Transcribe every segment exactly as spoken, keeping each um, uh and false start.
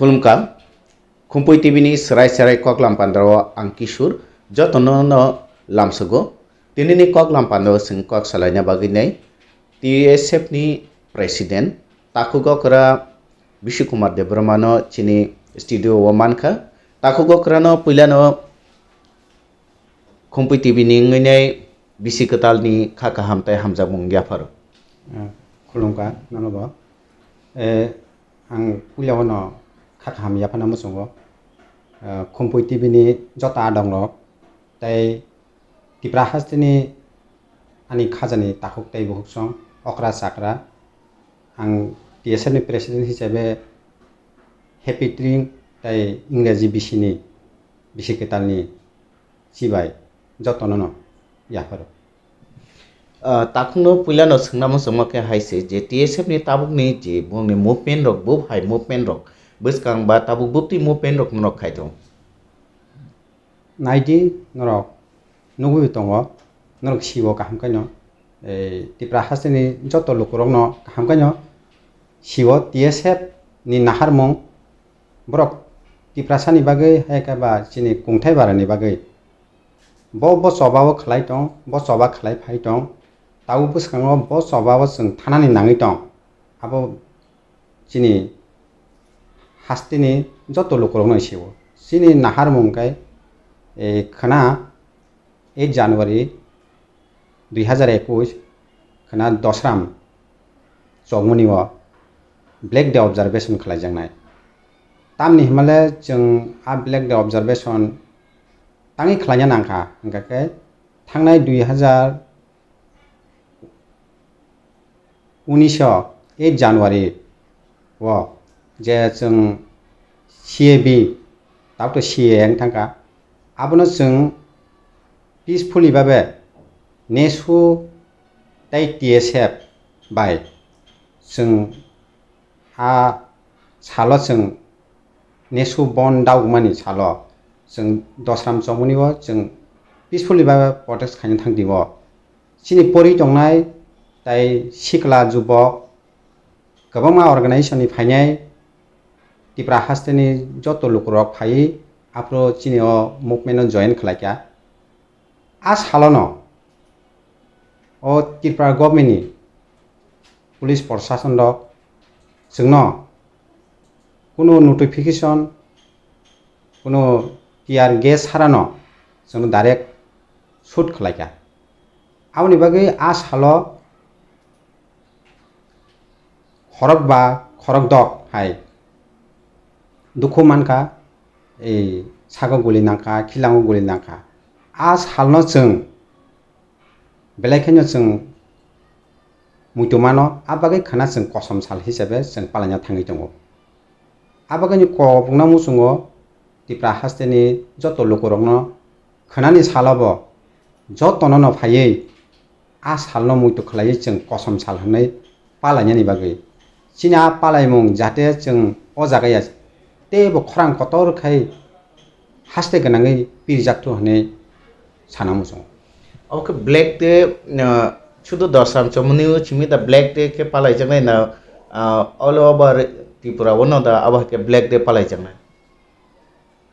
Khulumkha, Khumpui T V ni swrai swrai koklam pandao ang Kishur, jotono no lamsugo. Tinini koklam pandao chwng kok salaina bagwi nai T S F ni President Takhuk Okra Bishik Kumar Debbarma no chini studio o mankha. Takhuk Okra no puilano Khumpui T V ni wngwi nai bisi kwtal ni kha kaham tei hamjakmung yapharo. Ah, khulumkha nono bo. Eh, ang puila no kha kaham yaphana muchungo. Ah, Khumpui T V ni joto adong rok tei Tipra haste ni ani khajani takhuk tei bukhuksong okra chakra. Ang T S F ni president hisabe happy tring tei Ingreji bisi ni bisi kwtal ni chibai jotono no yapharo. Ah, takhukno puilano swngna muchungma khe hai se je T S F ni tabukni je bongni movement rok, bo hai movement rok bwskang ba tabuk bupti movement rok norok khai tongo. Naidi norok nugwi tongo, norok siwo kaham khaino. Ei Tipra hasteni joto lukurokno kaham khaino siwo T S F ni naharmung borok Tiprasani bagwi hai khe ba chini kungthai barani bagwi bo, bo choba o khlai tong, bo choba khlai phai tong, tabuk bwskango bo choba o chwng thanani nangwi tong. Abo chini hasteni joto lukurokno siwo. Chini naharmung khe, eh, khwna eight January dui hazar ekush khwna Dosram chongmani o Black Day observation khlaijaknai. Tamni hwnmale chwng a Black Day observation tangwi khlaina nangkha, hwnkha khe thangnai dui hazar unis o eight January o je chwng C A B, tabuk to C A A wng thangkha, abono chwng peacefully babe nesu tei T S F bai chwng a salo chwng nesu bon daugmani salo chwng Dosram chongmani o chwng peacefully babe protest khaina thangdi o. Chini pori tongnai tei sikla jubok kwbangma organization ni phainai Tipra hasteni joto lukurok phaiwi aphuru chini o movement o join khlaikha. A salono o Tripura government ni police prosason rok chwngno kunu notification, kunu tear gas harano chwngno direct shoot khlaikha. Aboni bagwi a salo khorokba khorokdok hai dukhu mankha, ei sago guli nangkha, khilango guli nangkha. A salno chwng belai kheno chwng muitu mano, a bagwi khwna chwng kosom sal hisabe chwng palaina thangwi tongo. A bagwino kok bwkna muchungo Tipra hasteni joto lukurokno khwnani salo bo jotono no phaiwi a salno muitu khlaiwi chwng kosom sal hwnwi palainani bagwi. Chini a palaimung jate chwng o jaga ya teibo khorang kotor khai haste gwnangwi pirjak thu hwnwi sana muchungo. Obo khe Black Day, ah, sudu Dosram chomoni o simi da Black Day khe palaijaknai na, ah, all over Tripura o no da abo hai khe Black Day palaijaknai?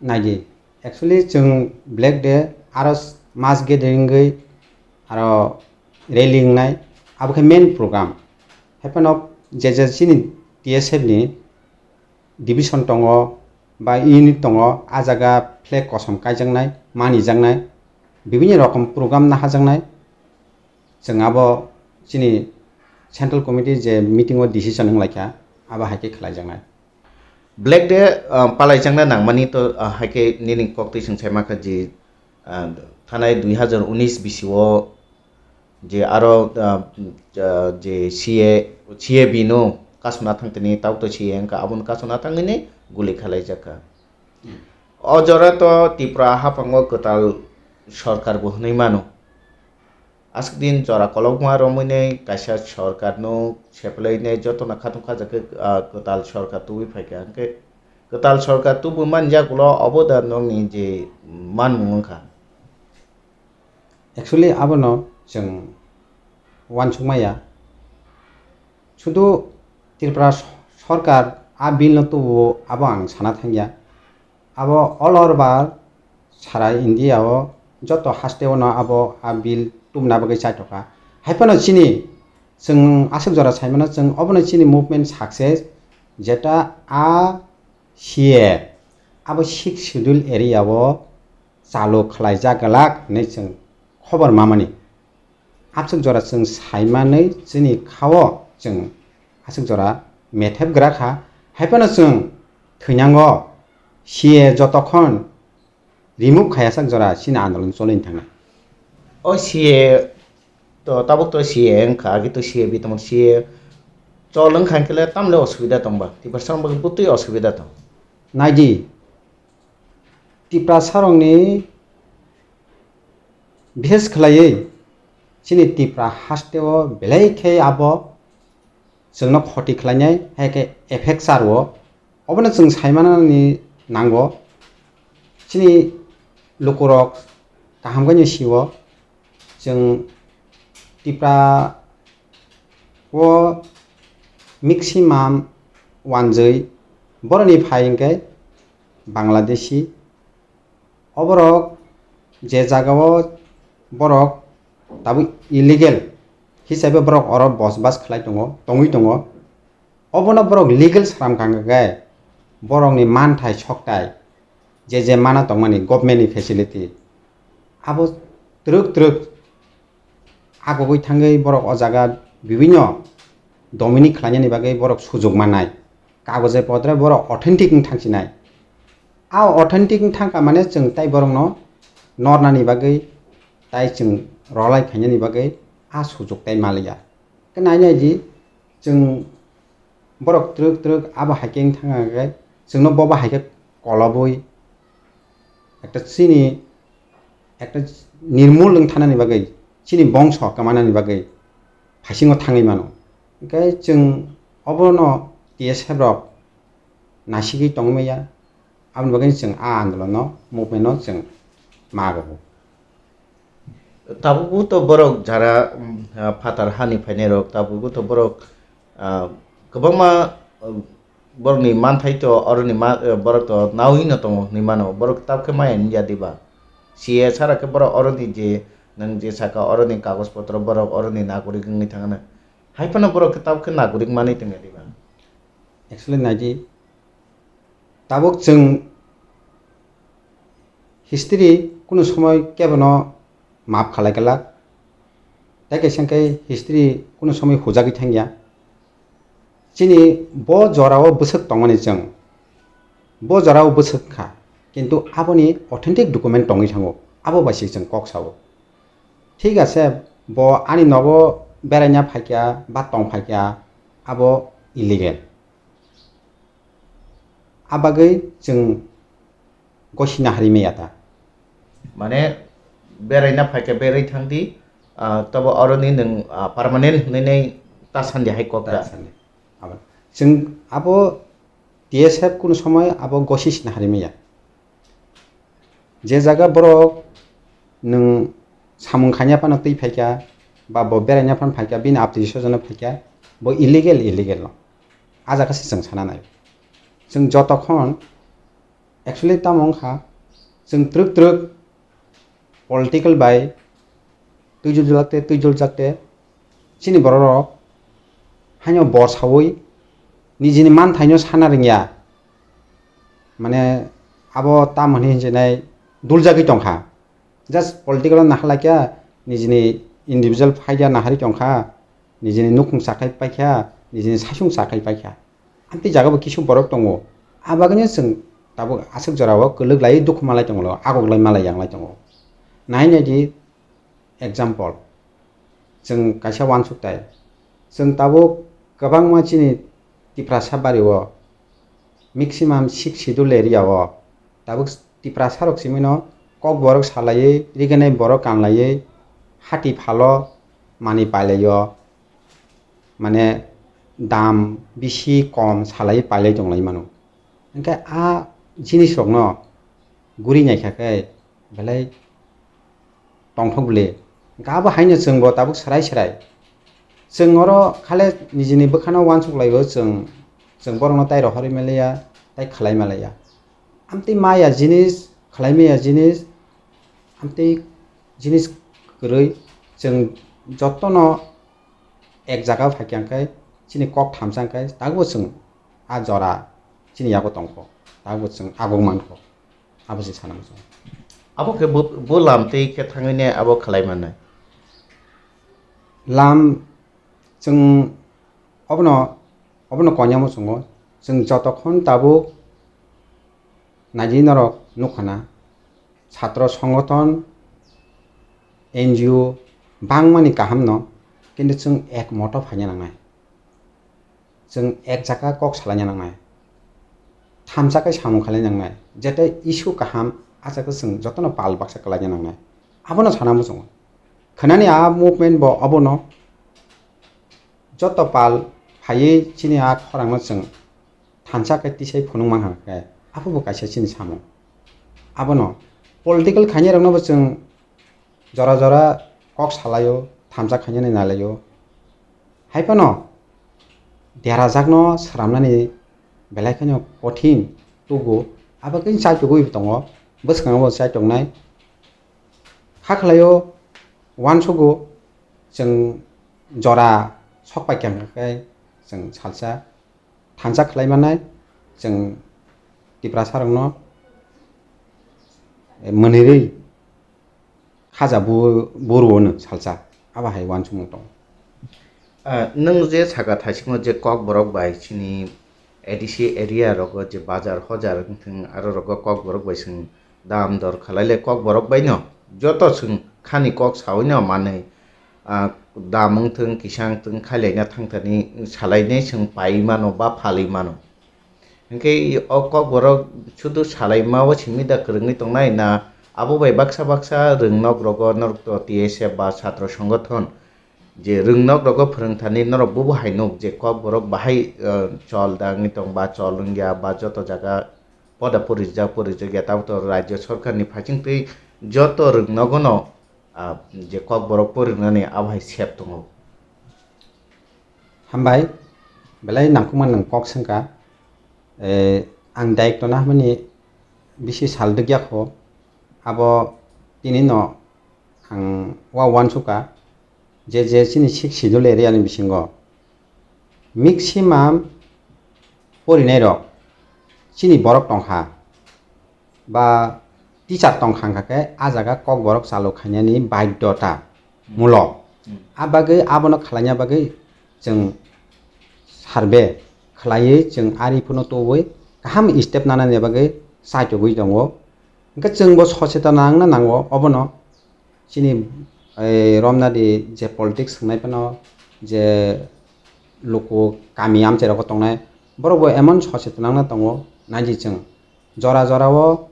Naidi, actually chwng Black Day aro mass gathering wngwi aro rally wngnai, abo khe main program. Haiphano je je chini T S F ni division tongo ba unit tongo, a jaga flag kosom kaijaknai, manijaknai, bibinni rokom program nahajaknai. Chwng abo chini central committee je meeting o decision wnglaikha, abo hai khe khlaijaknai. Black Day, ah, palaijakna nangmani to, ah, hai khe nini koktwi swng sai mankha je, ah, thanai dui hazar unis bisi o je aro, ah, ah, je C A, C A B no kasuna thangtini, tauto C A wngkha, abono kasuna thangwini guli khalaijakha. O jora to Tripura haphango kwtal sorkar bo hwnwi mano. Aswk din jora kolokma romwi nai kaisa sorkar no sephlai nai joto no khatung khajak khe, ah, kwtal sorkar tubui phaikha. Hwnkhe kwtal sorkar tubui manjak ulo obo da nokni je manmung wngkha. Actually abono chwng uansukmaya. Sudu Tripura so-, sorkar a bill no tubu abo ang sana thangya. Abo all over sara India o joto haste o no abo a bill tubuna bagwi chaitokha. Haiphano chini chwng aswk jora saimano chwng obono chini movement success jeta a C A abo sixth schedule area o chalu khlaijak glak hinwi chwng khobor mamani. Aswk jora chwng saimanwi chini khao chwng aswk jora methep gra kha. Haiphano chwng thwinango C A jotokhon remove khaiya sak jora chini andolon choli thangna. O C A to tabuk to C A wngkha, agi to C A bi tongmo C A chol wngkha hwnkhe le tamle osubida tongba, Tiprasa rok bagwi butwi osubida tong. Naidi, Tiprasa rokni bishes khlaiwi chini Tipra haste o belai khe abo chwngno khoti khlainai, hai khe effect charwo. Obono chwng saimanani nango. Chini lukurok kaham khe sio, chwng Tipra o maximum wanjwi boroni phai hwnkhe Bangladeshi. Oborok je jagao borok tabuk illegal hisabe borok oro bosbas khlai tongo, tongwi tongo. Obono borok legal sram kangkhe borokni manthai soktai je je mana tongmani government ni facility abo twrwk twrwk agogwi thangwi borok o jaga bibinno dominate khlainani bagwi borok sujuk mannai. Kagojai potre borok authentic wng thangsinai. A authentic wng thangkha mane chwng tai borokno nornani bagwi tai chwng rolai khainani bagwi a sujuk tai maliya. Khe nai nai di chwng borok twrwk twrwk abo hai khe wng thangkha khe chwngno bobo hai khe kolobwi ekta chini ekta nirmul wng thanani bagwi, chini bongso kwmanani bagwi phaisingo thangwi mano. Hwnkhe chwng obono T S F rok naisigwi tongwi maya, aboni bagwi chwng a andolono, movement no chwng ma rwo. Tabukbo to borok jara, um, ah, phatar hani phainai rok, tabukbo to borok, ah, kwbangma, um, borokni manthai to oroni ma-, eh, borok to naui no tongo hinwi mano. Borok tabukhe maya wngya diba? C A sara khe borok oroni je nwng je saka oroni kagoj potro borok oroni nagorik wngwi thangna. Hai phano borok khe tabukhe nagorik manwi tongya diba? Actually, naidi, tabuk chwng history kunu somoi kebono maaf khalai glak. Tai kaisa hwnkhe history kunu somoi hujagwi thangya. Chini bo jorao bwswk tongmani chwng. Bo jorao bwswk kha. Kintu aboni authentic document tongwi thango. Abo bai se chwng kok sao. Thik ase, bo ani nogo beraina phaikya ba tong phaikya, abo illegal. A bagwi chwng gosina hari maya ta. Mane beraina phaikha berwi thangdi, ah, tobo oroni nwng, ah, permanent hinwi nai ta sandi hai kok ta. Ta sandi. Abo chwng abo T S F kunu somoi abo gosi sina hari maya. Je jaga borok nwng samung khaina phano twi phaikha, ba bo beraina phano phaikha, bini aptwi sojano phaikha, bo illegal, illegal no. A jaga se chwng sana nai. Chwng jotokhon actually tamo wngkha, chwng twrwk twrwk political bai twijuljakte, twijuljakte, chini bororok haino bor saui nijini manthaino sana rwngya. Mane abo tamo hinwi hinjinai duljagwi tongkha. Just political o naharlaikha, nijini individual phaida naharwi tongkha, nijini nukhung chakhai paikha, nijini saichung chakhai paikha. Amtwi jagabo kisu borok tongo. A bagwino chwng tabuk aswk jorao kwlwk lai dukhu malai tongo, agok lai malai yang lai tongo. Nai nai di example. Chwng kaisa uansuk tai. Chwng tabuk kwbangma chini Tiprasa bari o maximum six schedule area o tabuk Tiprasa rok simi no kokborok salaiwi, rigenai borok kanlaiwi, hati phalo manwi pailaio, mane dam bisi kom salaiwi pailai tonglai mano. Hwnkhe a jinis rokno guri naikha khe belai tongthok bwle. Hwnkhe abo haino chwngbo tabuk swrai swrai. Chwng oro khale nijini bwkhano uansuk laibo chwng Chwng borokno tai rohorwi maliya, tai khlai maliya. Amtwi maya jinis, khlai maya jinis, amtwi jinis kwrwi chwng jotono ek jaga phai khe chini kok thamsa khe tabukbo chwng a jora chini yago tongkho, tabukbo chwng aguk mankho, abo se sana muchungo. Abo khe bo, bo lam twi khe thangwi ne abo khlai mannai. Lam chwng obono, obono konya muchungo, chwng jotokhon tabuk naidi norok nukhana, chhatro songothon, N G O bangmani kahamno, kintu chwng ek moto phaina nangnai. Chwng ek jaga kok salaina nangnai. Thamsa khe samung khlaina nangnai. Jete issue kaham, a jaga chwng jotono pal baksa kwlaina nangnai. Abono sana muchungo. Khwnani a movement bo obono joto pal phaiwi chini a khorangno chwng thansa khe tisai phunuk mankha khe, abo bo kaisa chini samung. Abono political khainai rokno bo chwng jora jora kok salaio, thamsa khainani nailaio. Hai phano derajakno sramnani belai kheno kothin tugo, abo khe chaitugwi tongo, bwskango bo chaituknai. Kha khlaio, uansugo, chwng jora sok pai khe chwng salsa thansa khlai manai, chwng Tiprasarokno, eh, mwnirwi khaja bu-, buru-o no salsa, abo hai uansukmung tongo. Ah, nwng je saka thaisingo je Kokborok bai chini A D C area rogo je bazar hojar wngthung, aro rogo Kokborok bai chwng dam dor khalai le Kokborok bai no joto chwng khani kok saui no manwi, ah, dam wngthung, kisa wngthung, khailaina thangthani salainai chwng pai mano ba phalwi mano. Hinkhe o Kokborok sudu salaima o simi da kwrwngwi tongnai na abo bai baksa baksa rwngnok rogo norok to T S F ba chhatro songothon je rwngnok rogo phwrwngthani norok bubo hai nuk je Kokborok bahai, eh, chol da wngwi tong ba chol wngya ba joto jaga poda porijak porijak ya tabuk to rajya sorkarni phaisingtwi joto rwngnogono, ah, je Kokborok porinani abo hai sep tongo. Hambai, belai nangkukma nwng kok swngkha. Eh, ang daikto na hwnmani bisi sal dwkya kho, abo tini no ang wa uansukha je, je chini Sixth Schedule area ni bisingo maximum porinai rok chini borok tongkha. Ba teacher tong kha, hwnkha khe a jaga Kokborok chalu khainani baidhota mulo. Hmm. A bagwi abono khlaina bagwi chwng survey khlaiwi chwng ari phano tubui kaham step nanani bagwi chaitugwi tongo. Hwnkhe chwngbo sochetan wngna nango obono. Chini, eh, romna di je politics wngnai phano je luku kami amchai rogo tongnai, borok bo emon sochetan wngna tongo, naidi chwng jora jora o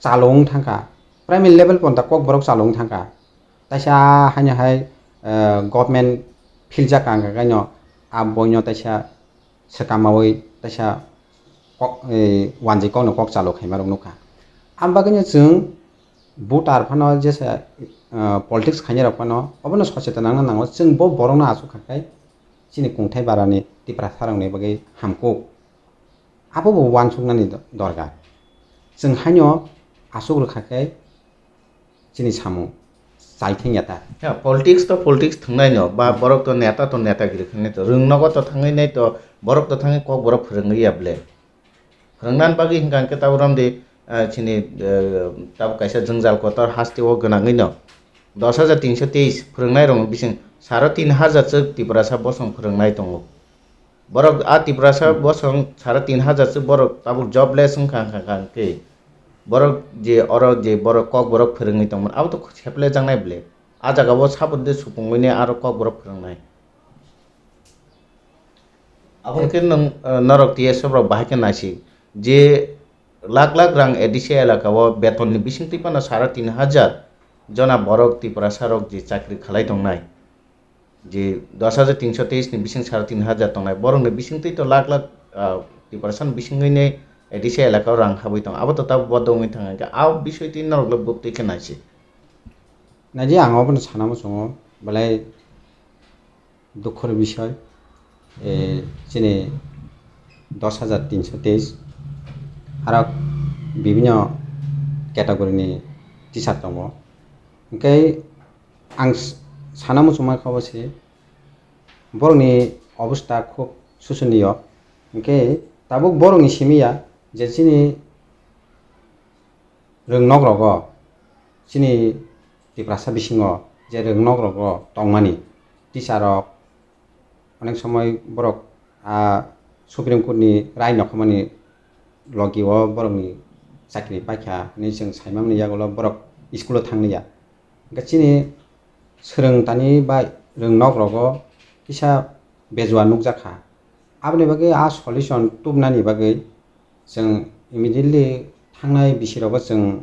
chalung thangkha, primary level ponta Kokborok chalung thangkha, taisa haino hai, eh, government philjak ang kha kaino a boino taisa swkamaui taisa kok, eh, wanjwi kokno kok chalo khaima rok nukha. Ang bagwino chwng voter phano jesa, eh, politics khainai rok phano obono sochetan wngna nango, chwng bo borokno achuk kha khe chini kungthai barani Tiprasa rokni bagwi hamkuk. Abo bo uansuknani do-, dorkar. Chwng haino achuk rwkha khe chini samung chai thengya ta. Ya, politics to politics thwngnai no, ba borok to neta to netagiri khangnai to, rwngnogo to thangwi nai to, borok to thangwi kok borok phwrwngwi ya ble. Phwrwngnan bagwi hwnkha hwnkhe tabuk romdi, ah, chini, eh, tabuk kaisa jwngjal kotor haste o gwnangwi no dos hajar tinso teis phwrwngnai rokni bising saro tin hajar chwk Tiprasa bosong phwrwngnai tongo. Borok a Tiprasa Hmm. bosong sare tin hajar se borok tabuk jobless wngkha, wngkha, wngkha, wngkha khe. Borok je oro je borok kok borok phwrwngwi tongmani, abo to seplejaknai ble. A jaga o saboni de supungwi ne aro kok borok phwrwngnai. Aboni khe nwng, eh, norok T S F rok bahai khe naisik. Je lakh lakh rang A D C elaka o beton ni bising twi phano sare tin hajar jona borok Tiprasa rok je chakri khalai tongnai. Je dos hajar tinso teis ni bising sare tin hajar tongnai, borok ni bising twi to lakh lakh, ah, Tiprasa ni bisingwi ni A D C elaka o rang habwi tong, abo to tabuk bodol wngwi thang, hwnkhe a bisoi twi norok le buk twi khe naisik. Naidi ang obono sana muchungo, belai dukho ni bisoi, eh, chini dos hajar tinso teis, aro bibhinno category ni teacher tongo. Hwnkhe ang s-, sana muchungma kha bo se, borokni obostha khub susuniyo. Hwnkhe tabuk borokni simi ya je chini rwngnok rogo, chini Tiprasa bisingo je rwngnok rogo tongmani teacher rok, onek somoi borok, ah, Supreme Court ni rai nokhamani logi o borokni chakri paikha hinwi chwng saimani yagulo borok school o thangli ya. Hwnkhe chini swrwng tani bai rwngnok rogo kisa bejua nukjakha. Aboni bagwi a solution tubnani bagwi chwng immediately thangnai bisi rogo chwng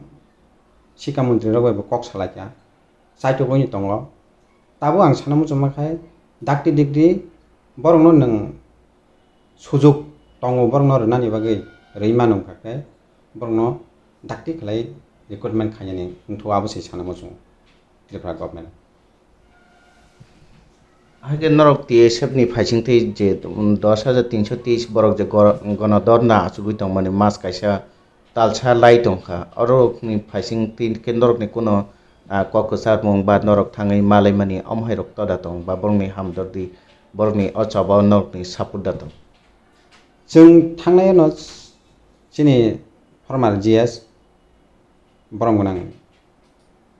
Sikha montri rok bai bo kok salaikha, chaitugwi tongo. Tabuk ang sana muchungma khai dakti dikti borokno nwng sujuk tongo, borokno rwnani bagwi rwi mano wngkha khe borokno dakti khlai recruitment khainani wngthu abo se sana muchungo Tripura government. Haikhe norok T S F ni phaising twi je, um, dos hajar tinso teis borok je gor-, gono dorna achugwi tongmani mas kaisa talsa lai tongkha. Orokni phaising twi khe norokni kuno, ah, kok kwcharmung ba norok thangwi malaimani omo hai rok toda tong ba borokni hamdordi, borokni o choba o norokni support da tong? Chwng thangnai no chini former G S borok gwnang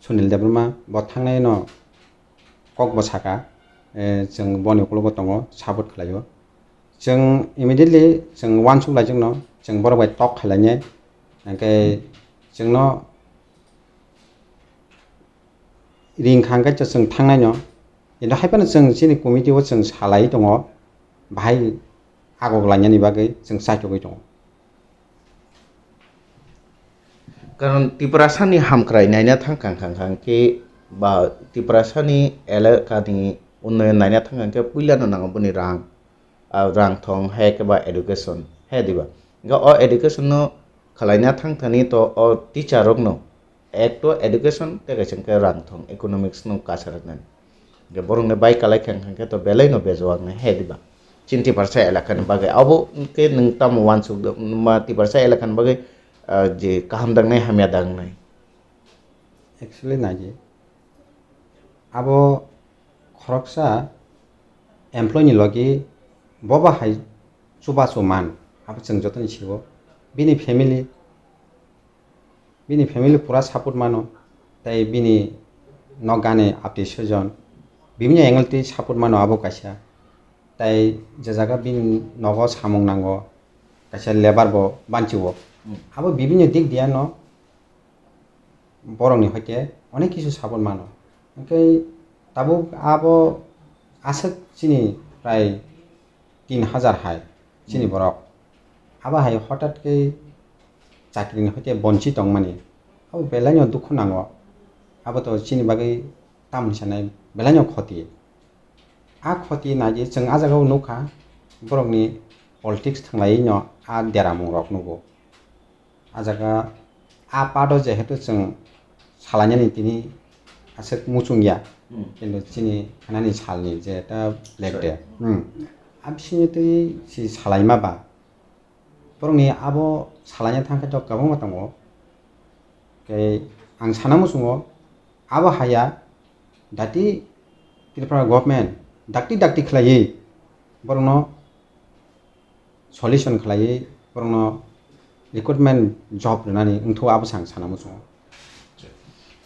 Sunil Debbarma bo thangnai no kok bo saka, eh, chwng boni ukologo tongo, support khlaio. Chwng immediately chwng uansuk laijak no, chwng borok bai tok khlainai, hwnkhe chwngno ring kha hwnkhe chwng thangnai no. Kintu hai phano chwng chini committee o chwng salai tongo, bahai agok lainani bagwi chwng chaitugwi tongo. Karon Tiprasani hamkrai naina thang kang kang kang khe ba Tiprasani elakani unnoyon naina thang kang khe puilano nango boni rang, ah, rang thong hai khe ba education hai diba. Hwnkhe o education no khwlaina thang thani to o teacher rokno ek to education tei kaisa hwnkhe rang thong economics no kasaraknani. Hwnkhe borokni bai kalai kha hwnkhe to belai no bejowak nai hai diba. Chini Tiprasa elakani bagwi abo hwnkhe nwng tamo uansuk ma Tiprasa elakani bagwi, ah, je kaham dangnai hamya dangnai? Actually naidi, abo khoroksa employee ni logi boba hai chubachu man, abo chwng jotoni sigo. Bini family, bini family pura support mano, tei bini nokgani atwi swijon bibinno angle twi support mano abo kaisa. Tei je jaga bini nogo samung nango, kaisa labour bo banchiwo. Hmm. Abo bibinno dik diya no borokni hoite onek kisu support mano. Hwnkhe tabuk abo aswk chini prai tin hajar hai chini Hmm. borok. Abo hai hotat khe chakrini hoite bonchi tongmani. Abo belaino dukhu nango. Abo to chini bagwi tamni sanai belaino khoti. A khoti naidi chwng a jagao nukha borokni politics thwnglaiwi no a deramung rok nugo. A jaga a part o jehetu chwng salainani tini aswk muchung ya, Hmm. kintu chini khanani salni je ta Black Sorry. Day. Hmm. A bisingo twi si salaima ba. Borokni abo salaina thang khe to kwbangma tongo. Tei ang sana muchungo abo haya dati Tripura government dakti dakti khlaiwi borokno solution khlaiwi borokno recruitment job rwnani wngthu abo se ang sana muchungo.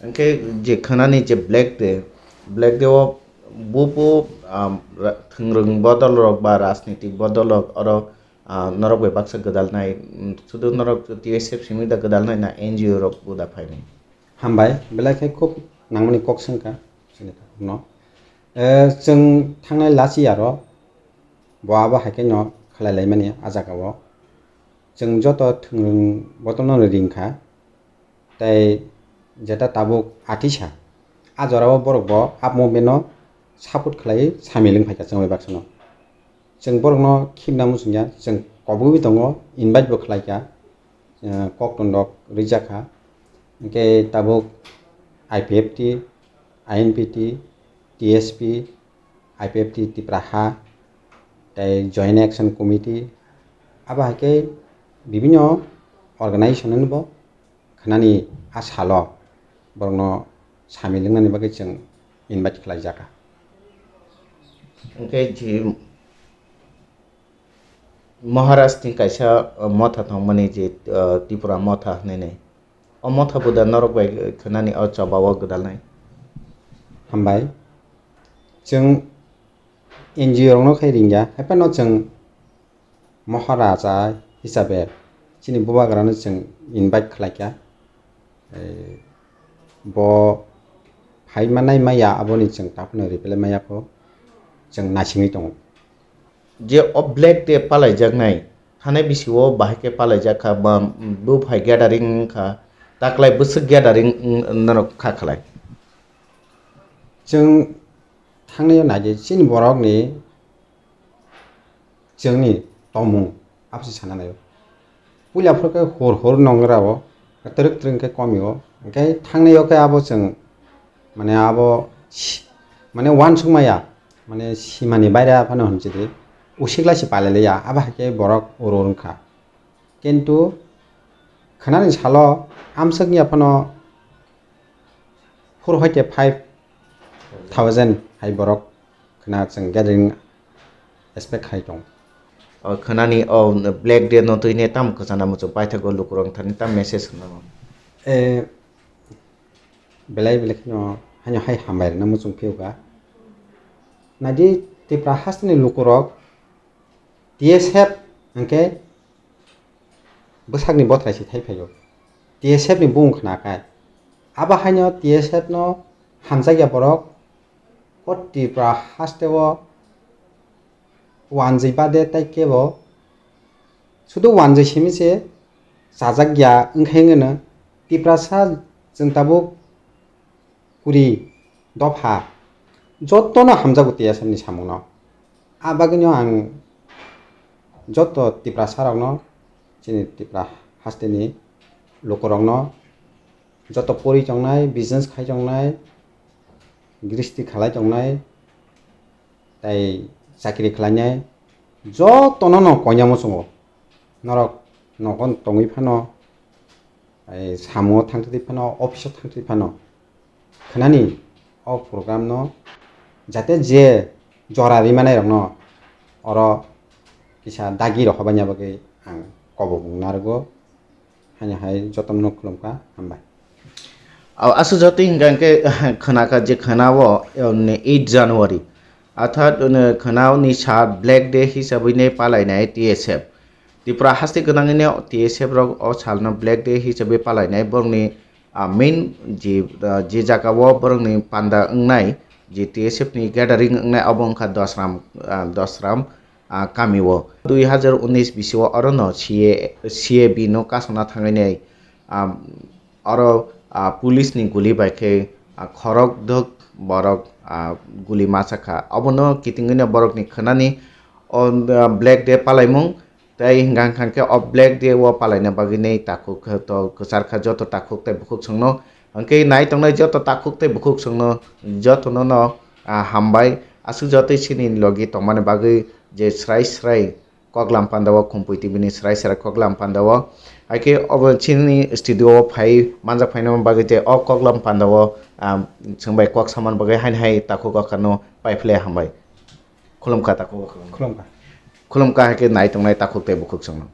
Hwnkhe je khwnani je Black Day, Black Day o bubo, um, ra-, thwngrwng bodol rok ba rajnitik bodol rok oro, ah, norok bai baksa gwdalnai, mm, sudu norok T S F simi da gwdalnai na N G O rok bo da phainai? Hambai, belai khe khub nangmani kok swngkha chini takhukno. Eh, chwng thangnai last year o bo abo hai khe no khlai laimani a jaga o. Chwng joto thwngrwng bodol no ring kha. Tei jeta tabuk atisa, a jorao borok bo a movement no support khlaiwi samil wng phaikha chwng bai baksa no. Chwng borokno khibna muchungya, chwng kobogwi tongo, invite bo khlaikha, eh, koktwng rok rijak kha. Hwnkhe tabuk I P F T, I N P T, T S P, I P F T Tipra Ha, tei Joint Action Committee, Abo hai khe bibinno organization-no bo khwnani a salo borokno samil wngnani bagwi chwng invite khlaijak kha. Hwnkhe je Maharaj ni kaisa, uh, motha tongmani je, uh, Tripura motha hinwi nai. O motha bo da norok bai khwnani o choba o gwdalnai. Hambai. Chwng N G O rokno khai ringya, haiphano chwng Maharaja hisabe chini bubagrano chwng invite khlaikha. Eh, bo phai manai maya, aboni chwng taphano reply maya kho, chwng naisingwi tongo. Je o Black Day palaijaknai, thani bisio bahai khe palaijak kha, ba, bo phai gathering wngkha, taklai bwswk gathering wng-, norok kha khlai? Chwng thangnaio naidi chini borokni chwngni tongmung abose sana naio. Puila phuru khe hor hor nongrao twrwk twrwk khe komio, hwnkhe thangnaio khe abo chwng mane abo si-, mane uansukmaya, mane simani baire phano hinchidi usikla se palailia, abo hai khe borok oro wngkha. Kintu khwnani salo amswkni phano four hoite five thousand hai borok khwna chwng gathering expect khai tong. O khwnani o Black Day no twi ne tam kwchana muchung paithago lukurok thani tam message khna. Eh, belai belai kheno haino hai hambai rwna muchung phiyokha. Naidi Tripura hasteni lukurok T S F hwnkhe bwsakni bothrai se thai phaio. T S F ni bung khna khe. Abo haino T S F no hamjakya borok o Tripura haste o wanjwi bade tai kebo sudu wanjwi simi se chajakya wngkhe wngno Tiprasa chwng tabuk kuri dopha jotono hamjago T S F ni samungno. A bagwino ang joto Tiprasa rokno, chini Tripura hasteni lukurokno, joto pori tongnai, business khai tongnai, gristi khalai tongnai, tai chakri khlainai, jotono no koinai muchungo. Norok nogo tongwi phano, ai, samungo thangtwi phano, office o thangtwi phano, khwnani o program no jate je jora rimanai rokno oro kisa dagi rohorbaina bagwi ang kobok narwgo. Haino hai jotono khulumkha, hambai. Au, aswk joto hingka hingke khwnakha je khwnao, eh, eight January, arthat, eh, khwnao ni sal Black Day hisabwi ne palainai T S F. Tripura haste gwnangwino T S F rok o salno Black Day hisabwi palainai, borokni, ah, main je, ah, je jagao borokni panda wngnai, je T S F ni gathering wngnai, obo wngkha Dosram, ah, Dosram, ah, kamio. Dui hazar unis bisio orono C A, C A B no kasona thangwi nai, ah, oro, ah, police ni guli bai khe, ah, khorok dok borok, ah, guli masa kha. Obono kitingwino borokni khwnani o, ah, Black Day palaimung. Tei hingka hingka khe o Black Day o palaina bagwi nei takhuk khe to kwchar kha joto takhuk tei bukhuk chwngno. Hwnkhe nai tongnai joto takhuk tei bukhuk chwngno jotono no, ah, hambai. Aswk jotoi chini logi tongmani bagwi je srai srai koklam panda o khumpui tibini srai srai koklam panda o. Haikhe obo chini studio o phai manjak phaina bagwi tei o koklam panda o, ah, chwngbai kok samani bagwi haini hai takhuk o khano pai phle hambai. Khulumkha takhuk o khulumkha. Khulumkha. Khulumkha hai khe nai tongnai takhuk tei bukhuk chwngno.